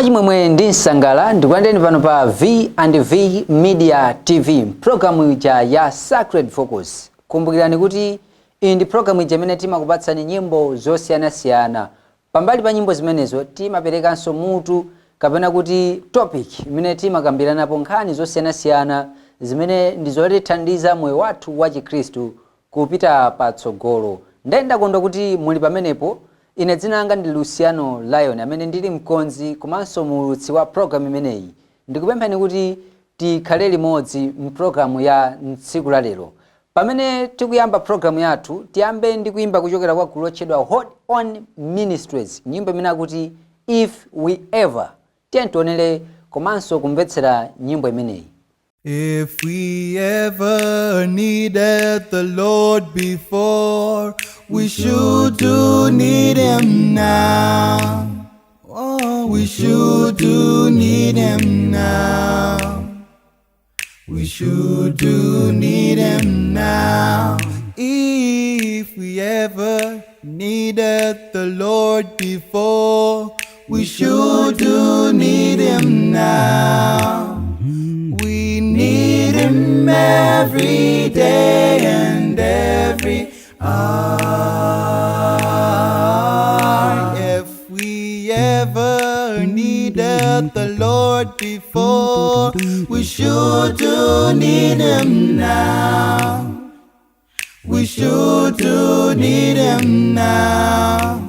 Mwachimwemwe ndi msangala ndikulandireni pano pa V and V Media TV, programu ija ya Sacred Focus. Kumbukirani kuti iyi ndi programu ija imene timakupatsani nyimbo zosiyanasiyana. Pambali pa nyimbo zimenezo timaperekanso mutu kapena kuti topic imene timakambiranapo nkhani zosiyanasiyana zimene ndi zotithandiza moyo wathu wa Chikhristu kupita patsogolo. Ndiye ndakondwa kuti muli pamenepo. Ine dzina langa ndi Luciano Lion, amene ndili mkonzi komanso muulutsi wa programu imeneyi. Ndikupemphani kuti tikhale limodzi mpulogalamu ya tsiku la lero. Pamene tikuyamba programu yathu, tiyambe ndi kuyimba kuchokera kwa gulu lotchedwa Hold On Ministries, nyimbo imene akuti "If We Ever". Tiye tionere komanso kumvetsera nyimbo imeneyi. If we ever needed the Lord before, we sure do need Him now. Oh, we sure do need Him now. We sure do need Him now. If we ever needed the Lord before, we sure do need Him now. We need Him every day and every hour. If we ever needed the Lord before, we sure do need Him now. We sure do need Him now.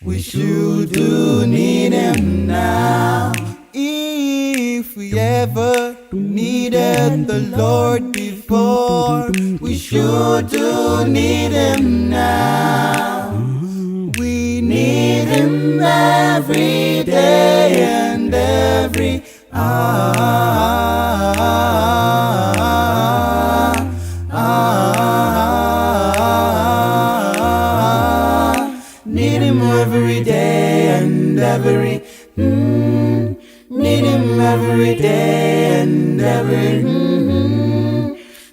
We sure do need Him now. If we ever needed the Lord before, we sure do need Him now. We need Him every day and every hour. Ah, need Him every day and every need Him every day and every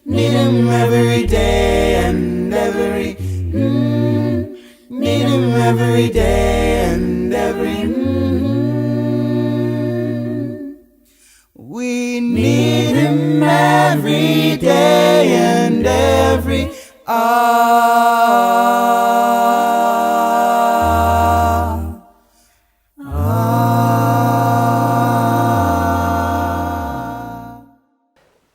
need Him every day and every need Him every day and every We need Him every day and every hour. Ah.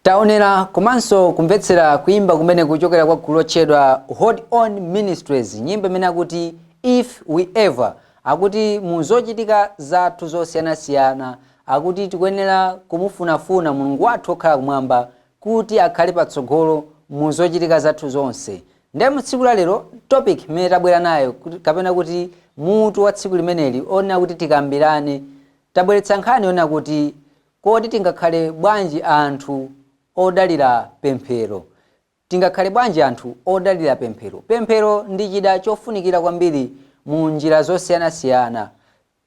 Taonera komanso kumvetsera kuimba kumene kuchokera kwa gulu lotchedwa Hold On Ministries, nyimbo imene akuti "If We Ever". Akuti mu zochitika zathu zosiyanasiyana, akuti tikuyenera kumufunafuna Mulungu wathu okhala kumwamba kuti akhale patsogolo mu zochitika zathu zonse. Ndiye mu tsiku la lero, topic imene tabwera nayo kapena kuti mutu wa tsiku limeneli onena kuti tikambirane, tabweretsa nkhani yonena kuti kodi tingakhale bwanji anthu odalira pemphero? Tingakhale bwanji anthu odalira pemphero? Pemphero ndi chida chofunikira kwambiri mu njira zosiyanasiyana.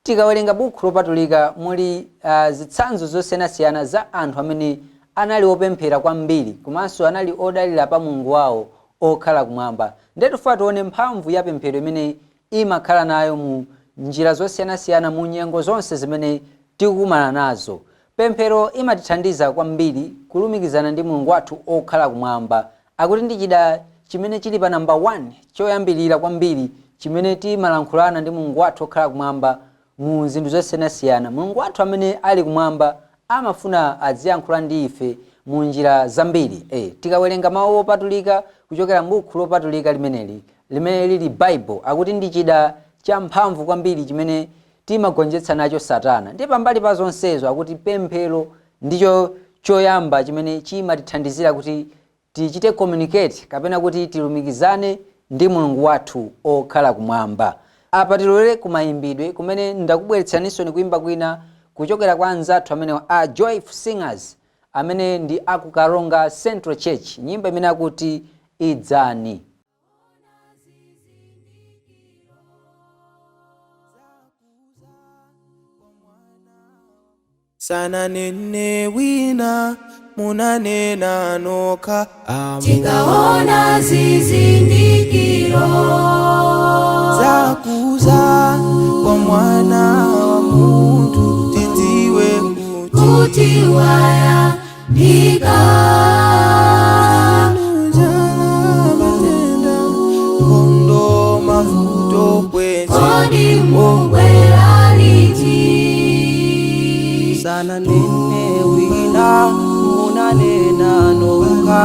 Tikawerenga Buku Lopatulika, muli zitsanzo zosiyanasiyana za anthu amene anali opemphera kwambiri komanso anali odalira pa Mulungu wawo okhala kumwamba. Ndiye tifuna tione mphamvu ya pemphero imene imakhala nayo mu njira zosiyanasiyana, mu nyengo zonse zimene tikukumana nazo. Pemphero imatithandiza kwambiri kulumikizana ndi Mulungu wathu okhala kumwamba. Akuti ndi chida chimene chili pa namba 1, choyambirira kwambiri chimene timalankhulana ndi Mulungu wathu okhala kumwamba mu zinthu zosiyanasiyana. Mulungu wathu amene ali kumwamba amafuna aziyankhula ndi ife mu njira zambiri. Tikawerenga mawu opatulika kuchokera m'Buku Lopatulika limeneli, limene lili Bible, akuti ndi chida cha mphamvu kwambiri chimene timagonjetsa nacho Satana. Ndi pambali pa zonsezo, akuti pemphero ndicho choyamba chimene chimatithandizira kuti tichite communicate kapena kuti tilumikizane ndi Mulungu wathu okhala kumwamba. Apa tilolere kumayimbidwe kumene ndakubweretsaninso ni kuimba kwina kuchokera kwa anzathu amene a Joyful Singers, amene ndi aku Karonga Central Church, nyimbo imene akuti "Idzani". Sananene wina, munanena nokha. Tikaona zizindikiro zakuza kwa Mwana wa Munthu. Kuti wayandika. Matenda, nkhondo, mavuto kwezi. Kodi mubwera liti? Sananene wina, munanena nokha.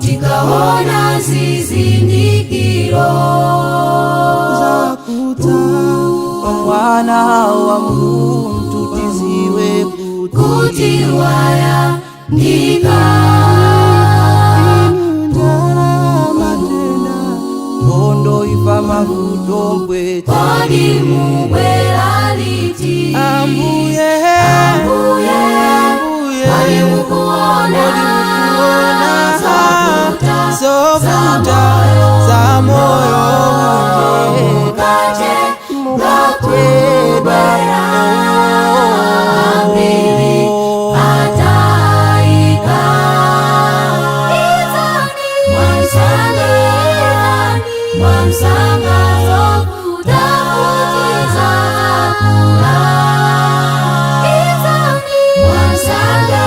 Tikaona zizindikiro Zakudza kwa Mwana wa Munthu, tiziwe kuti kuti wayandika. Njala, matenda, nkhondo, imfa, mavuto mpwete. Kodi mubwera liti? Ambuye. Ambuye. Ambuye. Kodi mukuona zovuta zovuta za moyo? Mukache ngakubwera, ambiri atayika. Mwamsanga, mwamsanga, zovuta zizakula. Mwamsanga,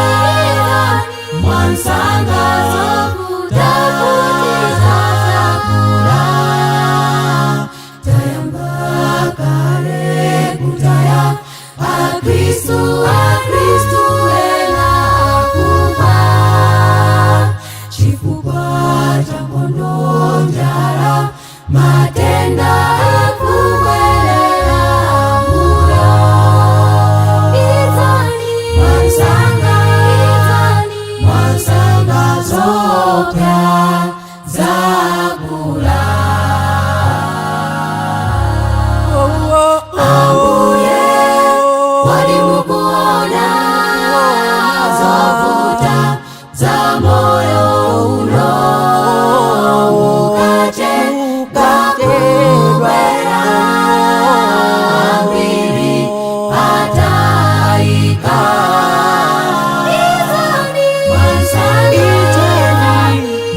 mwamsanga, zovuta zizakula. Tayamba kale kutaya Akristu, Akristu ena akufa chifukwa cha nkhondo, njala, matenda akubwerera mbuyo. Idzani mwamsanga, idzani mwamsanga, zoopsa zakula. Ambuye, kodi mukuona zovuta za moyo uno? Mukachedwa kubwera, ambiri atayika. Mwamsanga,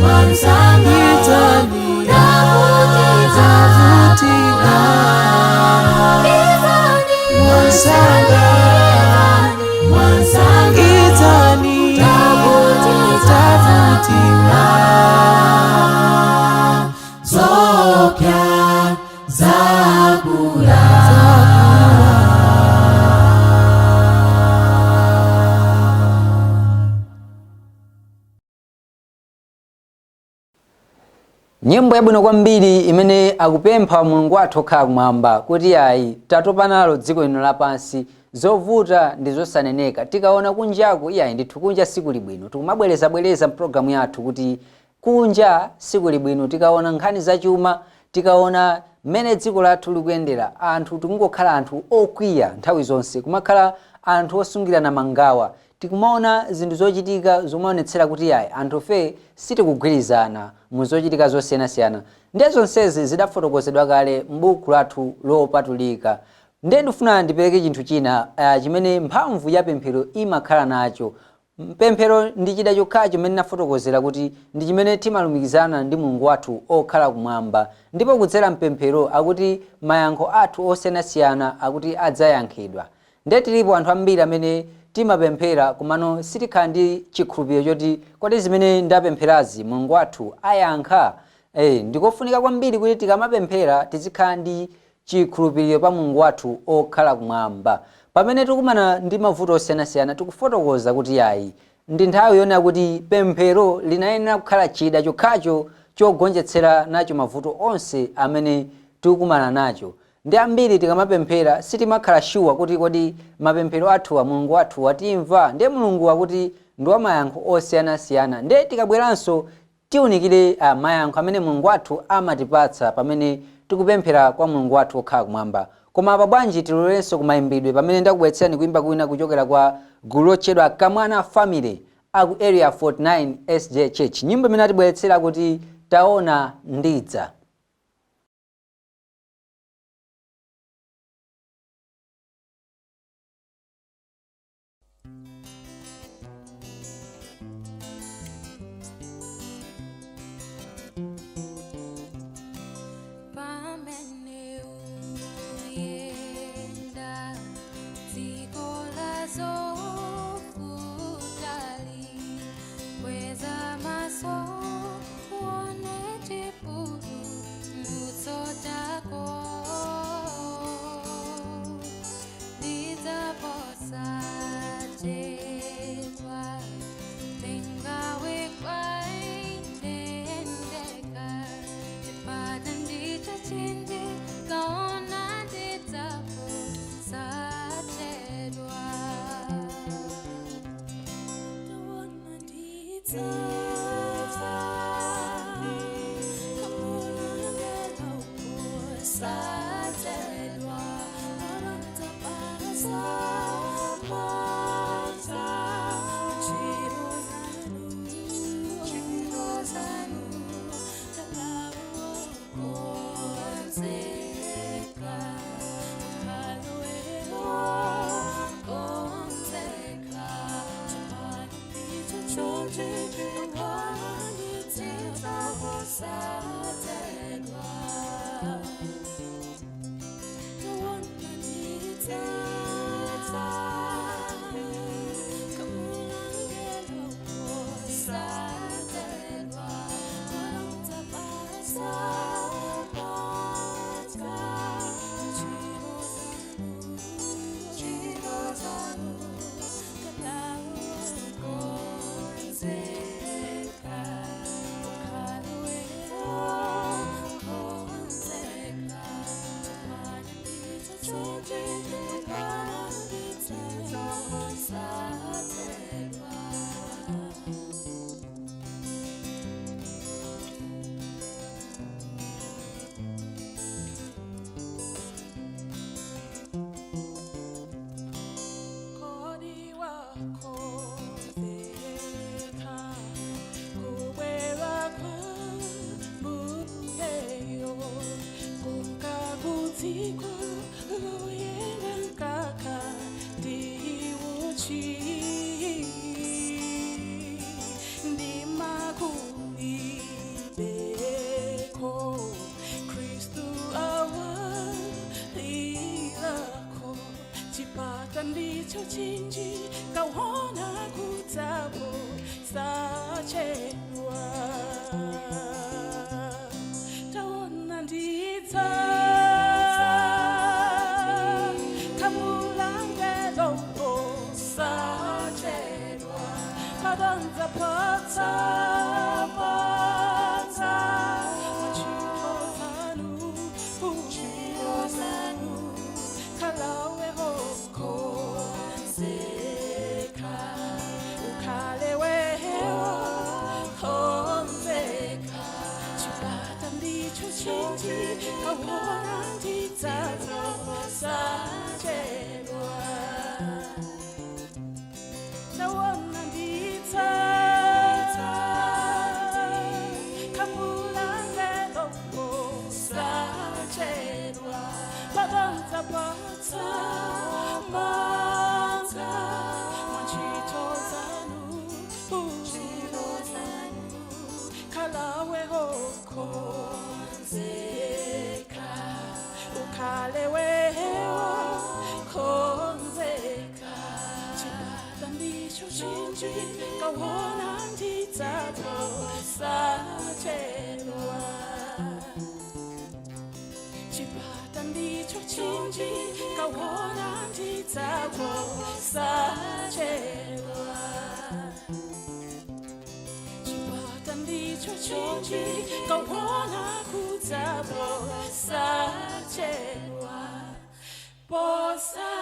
mwamsanga, zavutika. Mwamsanga, mwamsanga, Idzani, tavutika. Zoopsa zakula. Nyimbo yabwino kwambiri imene akupempha Mulungu wathu okhala kumwamba kuti ayi, tatopa nalo dziko lino lapansi, zovuta ndi zosaneneka. Tikaona kunjaku, iyayi ndithu, kunja sikuli bwino. Tikumabwerezabwereza mpulogalamu yathu kuti kunja sikuli bwino. Tikaona nkhani zachuma, tikaona mmene dziko lathu likuyendera, anthu tikungokhala anthu okwiya nthawi zonse, kumakhala anthu osungirana mangawa. Tikumaona zinthu zochitika zomaonetsera kuti ayi, anthufe sitikugwirizana mu zochitika zosiyanasiyana. Ndiye zonsezi zidafotokozedwa kale m'buku lathu lopatulika. Ndiye ndifuna ndipereke chinthu china chimene mphamvu ya pemphero imakhala nacho. Pemphero ndi chida chokhacho chimene nafotokozera kuti ndi chimene timalumikizana ndi Mulungu wathu okhala kumwamba, ndipo kudzera mpemphero akuti mayankho athu osiyanasiyana akuti adzayankhidwa. Ndiye tilipo anthu ambiri amene timapemphera, komano sitikhala ndi chikhulupiriro choti kodi zimene ndapempherazi Mulungu wathu ayankha? Ndikofunika kwambiri kuti tikamapemphera tizikhala ndi chikhulupiriro pa Mulungu wathu okhala kumwamba. Pamene tikumana ndi mavuto osiyanasiyana, tikufotokoza kuti ayi, ndi nthawi yonena kuti pemphero linayenera kukhala chida chokhacho chogonjetsera nacho mavuto onse amene tikukumana nacho. Ndi ambiri tikamapemphera sitimakhala sure kuti kodi mapemphero athuwa Mulungu wathu watimva. Ndiye Mulungu akuti ndi wa mayankho osiyanasiyana. Ndiye tikabweranso tiunikire mayankho amene Mulungu wathu amatipatsa pamene tikupemphera kwa Mulungu wathu okhala kumwamba. Koma apa bwanji tilolenso kumayimbidwe, pamene ndakubweretserani kuimba kwina kuchokera kwa gulu lotchedwa Kamwana Family aku Area 49 SDA Church. Nyimbo imene atibweretsera kuti "Taona Ndidza". Pamene uyenda dziko la zovuta. Kweza maso uone chipulumutso chako ndidzaposachedwa ndingawekwainendeka chipata ndicho chinji kaona ndidzaposachedwa. Kodi wakonzeka kubwera kwa Mbuyeyo kunkakudziko loyera mkaka ndi uchi ndimakulibeko Kristu awalilako chipata ndicho chinji kaona kudzapo sachedwa taona ndidza kamulangelopo sachedwa padanza patsa patsa machitozanu uchirozanu kalawe hokonzeka ukhalewe honzeka chipata ndicho chinji kaona ndidzazo sachedwa Nawona nditsa kamulangelo sachedwa padanza patsa manza mwanchito zanu uchiro zanu kalawe hokonzeka ukhalewe konzeka chipata ndicho chinji kaona ndidzapo sachedwa chipata ndicho chinji kaona ndidzapo sachedwa chipata ndicho chinji kaona kudzapo sachedwa posachedwa.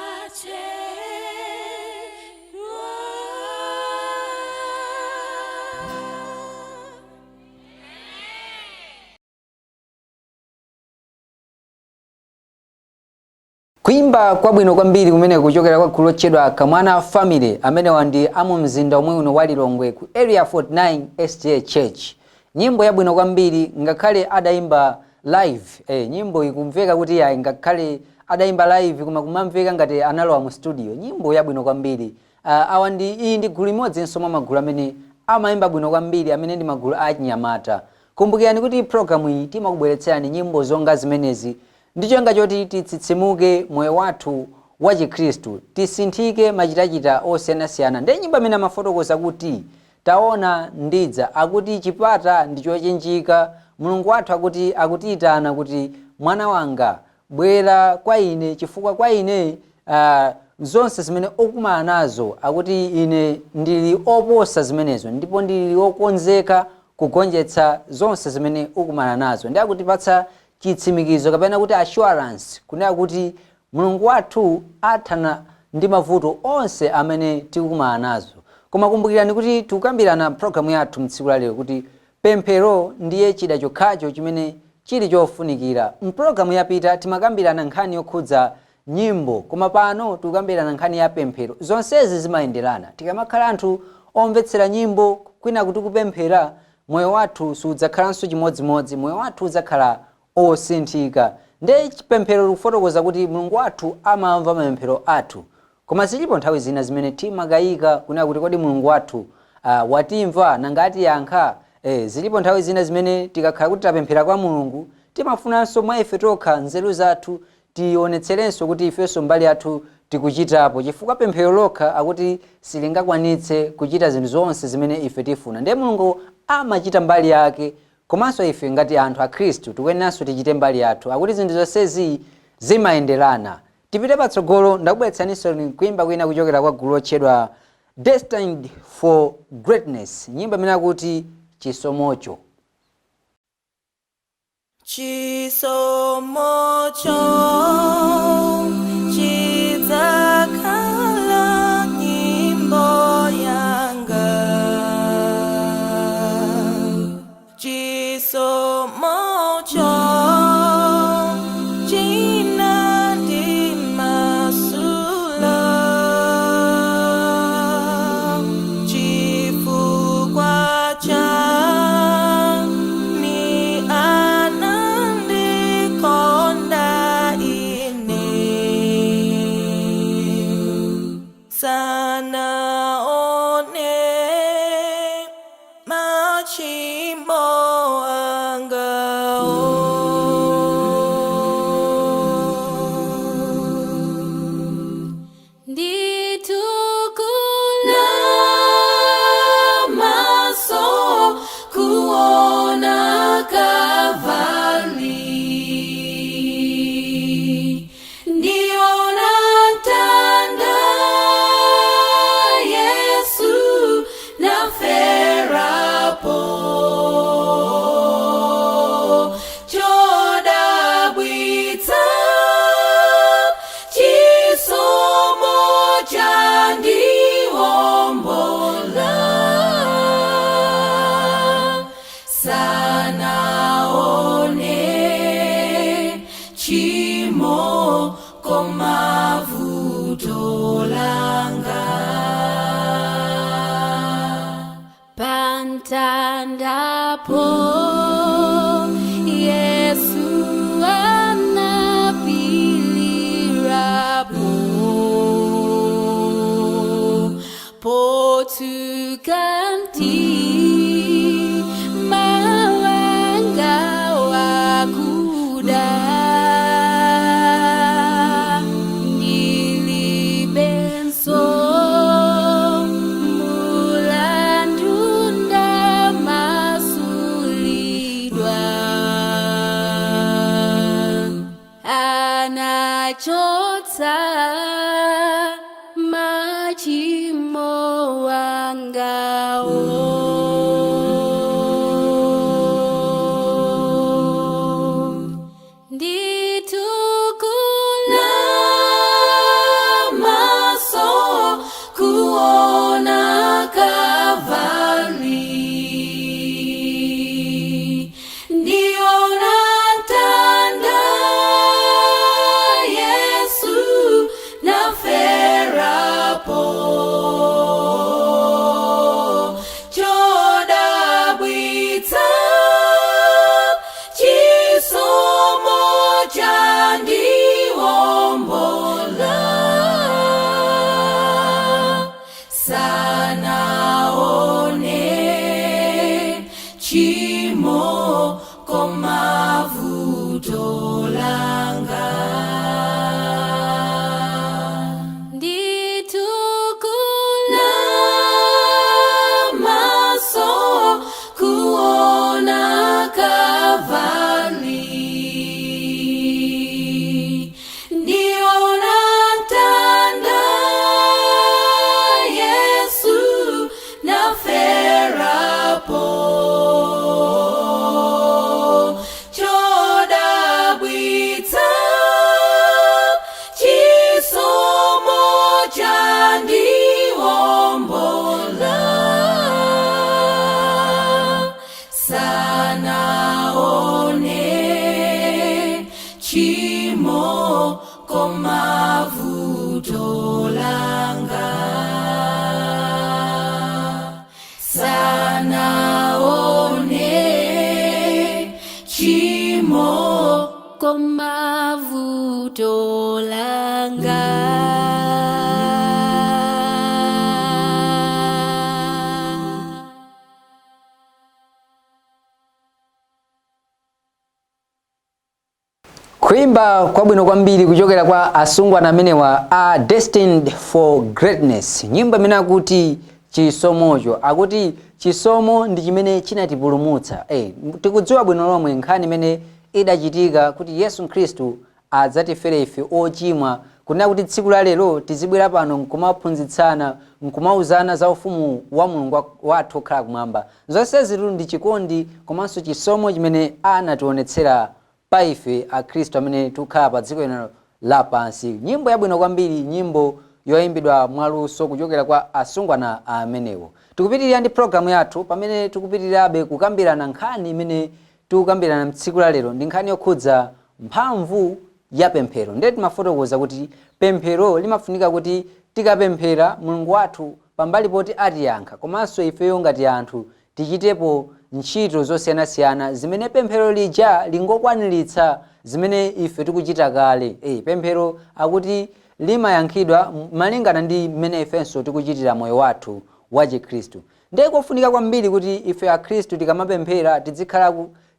Kuimba kwabwino kwambiri kumene kuchokera kwa gulu lotchedwa Kamwana Family amenewa ndi amu mzinda omwe uno wa Lilongwe ku Area 49 SDA Church. Nyimbo yabwino kwambiri ngakhale adayimba live nyimbo ikumveka kuti ya ngakhale adayimba live koma kumamveka ngati analowa mu studio. Nyimbo yabwino kwambiri. Awa ndi iyi ndi gulu limodzinso mwa magulu amene amayimba bwino kwambiri amene ndi magulu a chinyamata. Kumbukirani kuti programu iyi timakubweretserani nyimbo zonga zimenezi ndi cholinga choti titsitsimuke moyo wathu wa Chikhristu, tisinthike machitachita osiyanasiyana. Ndiye nyimbo amene amafotokoza kuti Taona ndidza. Akuti chipata ndi chochinjika. Mulungu wathu akuti akutiyitana kuti, mwana wanga, bwera kwa ine, chifukwa kwa ine zonse zimene ukumana nazo, akuti ine ndili oposa zimenezo, ndipo ndili wokonzeka kugonjetsa zonse zimene ukumana nazo. Ndi akutipatsa chitsimikizo kapena kuti assurance kunena kuti Mulungu wathu athana ndi mavuto onse amene tikukumana nazo. Koma kumbukirani kuti tikukambirana programu yathu mtsiku la lero kuti pemphero ndiye chida chokhacho chimene chili chofunikira. Mpulogalamu yapita timakambirana nkhani yokhudza nyimbo, koma pano tikukambirana nkhani ya pemphero. Zonsezi zimayenderana. Tikamakhala anthu omvetsera nyimbo kwina kuti kupemphera, moyo wathu sudzakhalanso chimodzimodzi, moyo wathu udzakhala osinthika. Nde pemphero likufotokoza kuti Mulungu wathu amamva mapemphero athu, koma zilipo nthawi zina zimene timakayika kunena kuti kodi Mulungu wathu watimva, nanga atiyankha? Zilipo nthawi zina zimene tikakhala kuti tapemphera kwa Mulungu, timafunanso mwa ife tokha nzeru zathu tionetserenso kuti ifenso mbali yathu tikuchitapo, chifukwa pemphero lokha akuti silingakwanitse kuchita zinthu zonse zimene ife tifuna. Ndiye Mulungu amachita mbali yake, komanso ife ngati anthu a Khristu tikuyeneranso tichite mbali yathu. Akuti zinthu zonsezi zimayenderana. Tipite patsogolo, ndakubweretsaninso kuimba kwina kuchokera kwa gulu lotchedwa Destined for Greatness, nyimbo imene akuti Chisomocho. Chisomocho chidzakhala nyimbo yanga. Chisomocho chinandimasula, chifukwa chani anandikonda ine, sanaone machimo anga. Nditukula maso kuona Kalvari, ndiona mtanda Yesu naferapo, chodabwitsa chisomo chandiwombola, sanaone chimo koma vuto langa. Pamtandapo Yesu anapilirapo, potsuka mtima wanga wakuda, ndilibenso mulandu, ndamasulidwa, anachotsa machimo angawo. Nditukula maso kuona Kalvari, ndiona mtanda Yesu naferapo, chodabwitsa chisomo chandiwombola, sanaone chimo koma vuto langa. Nditukula Sanaone chimo koma vuto langa. Kuimba kwabwino kwambiri kuchokera kwa asungwana amenewa a Destined for Greatness, nyimbo imene akuti Chisomocho. Akuti chisomo ndi chimene chinatipulumutsa. Tikudziwa bwino lomwe nkhani imene idachitika kuti Yesu Khristu adzatifere ife ochimwa, kunena kuti tsiku la lero tizibwera pano nkumaphunzitsana, nkumauzana za ufumu wa Mulungu wathu okhala kumwamba. Zonse zitu ndi chikondi komanso chisomo chimene anationetsera pa ife akhristu amene tikukhala pa dziko lino lapansi. Nyimbo yabwino kwambiri, nyimbo yoyimbidwa mwaluso kuchokera kwa asungwana amenewo. Tikupitirira ndi programu yathu pamene tikupitirirabe kukambirana nkhani imene tikukambirana mtsiku la lero, ndi nkhani yokhudza mphamvu ya pemphero. Ndiye timafotokoza kuti pemphero limafunika kuti tikapemphera Mulungu wathu pambali poti atiyankha, komanso ifeyo ngati anthu tichitepo ntchito zosiyanasiyana zimene pemphero lija lingokwaniritsa zimene ife tikuchita kale. Pemphero akuti limayankhidwa malingana ndi mmene ifenso tikuchitira moyo wathu wa Chikhristu. Ndiye kofunika kwambiri kuti ife akhristu tikamapemphera tizikhala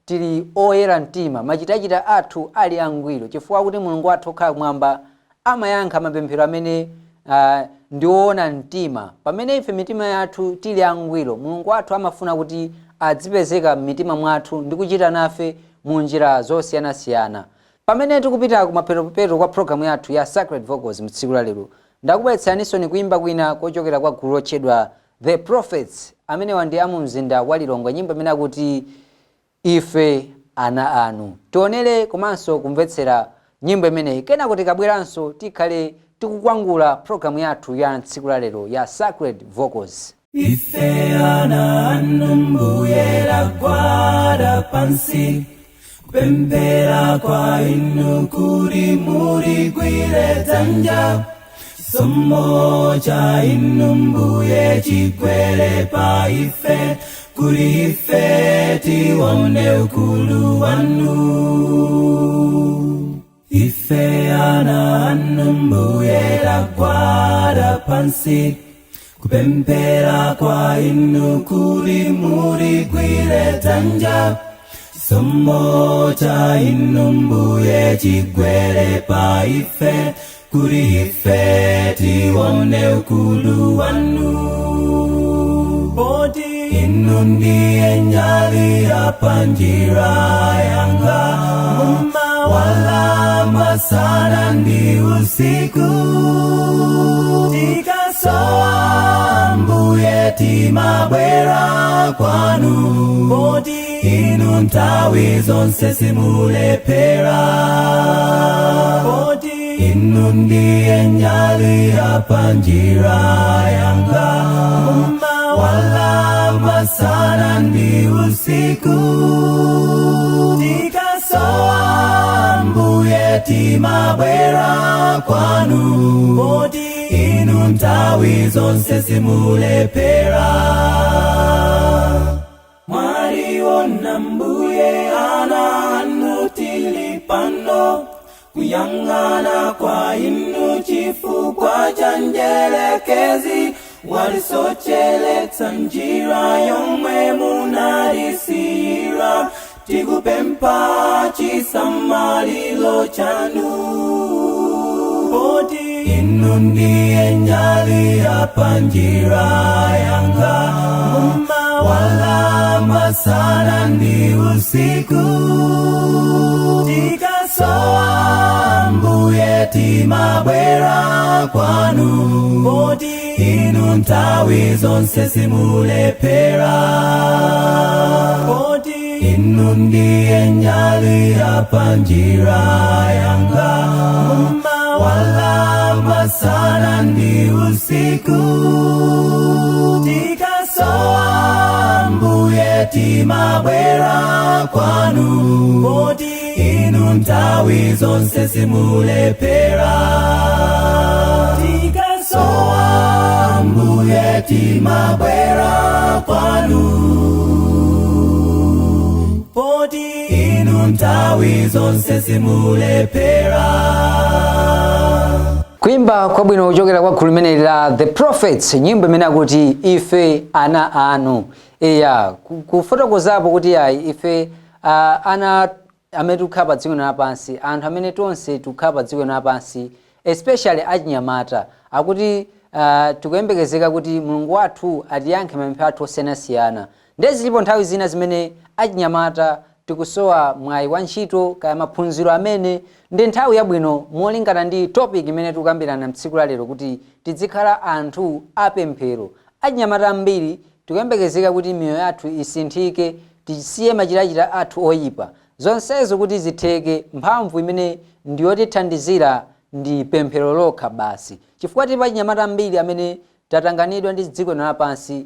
tili oyera mtima, machitachita athu ali angwiro, chifukwa kuti Mulungu wathu okhala kumwamba amayankha mapemphero amene ndi woona mtima. Pamene ife mitima yathu tili angwiro, Mulungu wathu amafuna kuti adzipezeka m'mitima mwathu ndi kuchita nafe mu njira zosiyanasiyana. Pamene tikupita kumapeto kwa programu yathu ya Sacred Vocals mtsiku la lero, ndakubweretsaninso ni kuimba kwina kochokera kwa gulu lotchedwa The Prophets, amenewa ndi amu mzinda wa Lilongwe, nyimbo imene akuti Ife Ana Anu. Tionere komanso kumvetsera nyimbo imeneyi, kenako tikabweranso tikhale tikukwangula programu yathu ya tsiku la lero ya Sacred Vocals. Ife ana anu Mbuye tagwada pansi kupemphera kwa inu kuti mutigwire dzanja, chisomo cha inu Mbuye chigwere pa ife kuti ife tione ukulu wanu. Ife ana anu Mbuye tagwada pansi kupemphera kwa inu kuti mutigwire dzanja, chisomo cha inu Mbuye chigwere pa ife kuti ife tione ukulu wanu. Poti inu ndiye nyali ya panjira yanga, mumawala masana ndi usiku. Tikasowa Mbuye timabwera kwanu, poti inu nthawi zonse simulephera. Poti inu ndiye nyali ya panjira yanga, mumawala masana ndi usiku. Tikasowa Mbuye timabwera kwanu, poti inu nthawi zonse simulephera. Mwaliona Mbuye ana anu tili pano kuyang'ana kwa inu chifukwa cha njelekezi walisocheletsa njira yomwe munalisiyira, tikupempha chisamaliro chanu. Poti inu ndiye nyali ya panjira yanga, mumawala masana ndi usiku. Tikasowa Mbuye timabwera kwanu, poti inu nthawi zonse simulephera. Poti inu ndiye nyali ya panjira yanga, mumawala masana ndi usiku. Tikasowa Mbuye timabwera kwanu, poti inu nthawi zonse simulephera. Tikasowa Ambuye timabwera kwanu, poti inu nthawi zonse simulephera. Kuimba kwabwino kuchokera kwa gulu limeneli la The Prophets, nyimbo imene akuti "Ife Ana Anu". Iya, kufotokozapo kuti ayi, ife ana amene tikukhala pa dziko lapansi, anthu amene tonse tikukhala pa dziko lapansi, especially achinyamata, akuti tikuyembekezeka kuti Mulungu wathu atiyankhe mapemphero athu osiyanasiyana. Ndiye zilipo nthawi zina zimene achinyamata tikusowa mwayi wa ntchito kaya maphunziro, amene ndi nthawi yabwino molingana ndi topic imene tikukambirana mtsiku la lero, kuti tizikhala anthu apemphero. Achinyamata ambiri tikuyembekezeka kuti miyoyo yathu isinthike, tisiye machitachita athu oyipa. Zonsezo kuti zitheke, mphamvu imene ndiyotithandizira ndi pemphero lokha basi, chifukwa tili achinyamata ambiri amene tatanganidwa ndi dziko lapansi,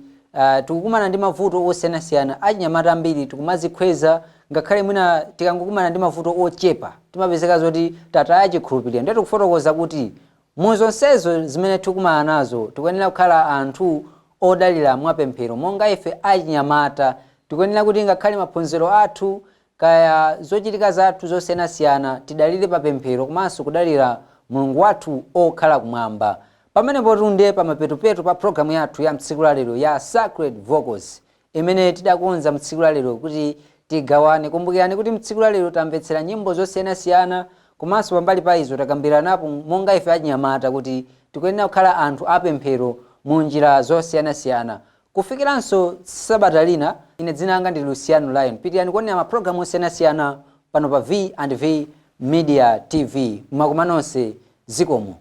tikukumana ndi mavuto osiyanasiyana. Achinyamata ambiri tikumazikhweza, ngakhale mwina tikangokumana ndi mavuto ochepa timapezeka zoti tataya chikhulupiriro. Ndiye tikufotokoza kuti mu zonsezo zimene tikukumana nazo, tikuyenera kukhala anthu odalira mwapemphero. Monga ife achinyamata, tikuyenera kuti ngakhale maphunziro athu kaya zochitika zathu zosiyanasiyana, tidalire pa pemphero komanso kudalira Mulungu wathu okhala kumwamba. Pamenepo tunde pamapetopeto pa programu yathu ya mtsiku lalero ya Sacred Vocals imene tidakonza mtsiku lalero kuti tigawane. Kumbukirani kuti mtsiku lalero tamvetsera nyimbo zosiyanasiyana, komanso pambali pa izo takambiranapo monga ife achinyamata kuti tikuyenera kukhala anthu apemphero mu njira zosiyanasiyana. Kufikiranso sabata lina, ine dzina langa ndi Luciano Lion. Pitirani kuonera mapulogalamu osiyanasiyana pano pa V and V Media TV. Mwakoma nonse, zikomo.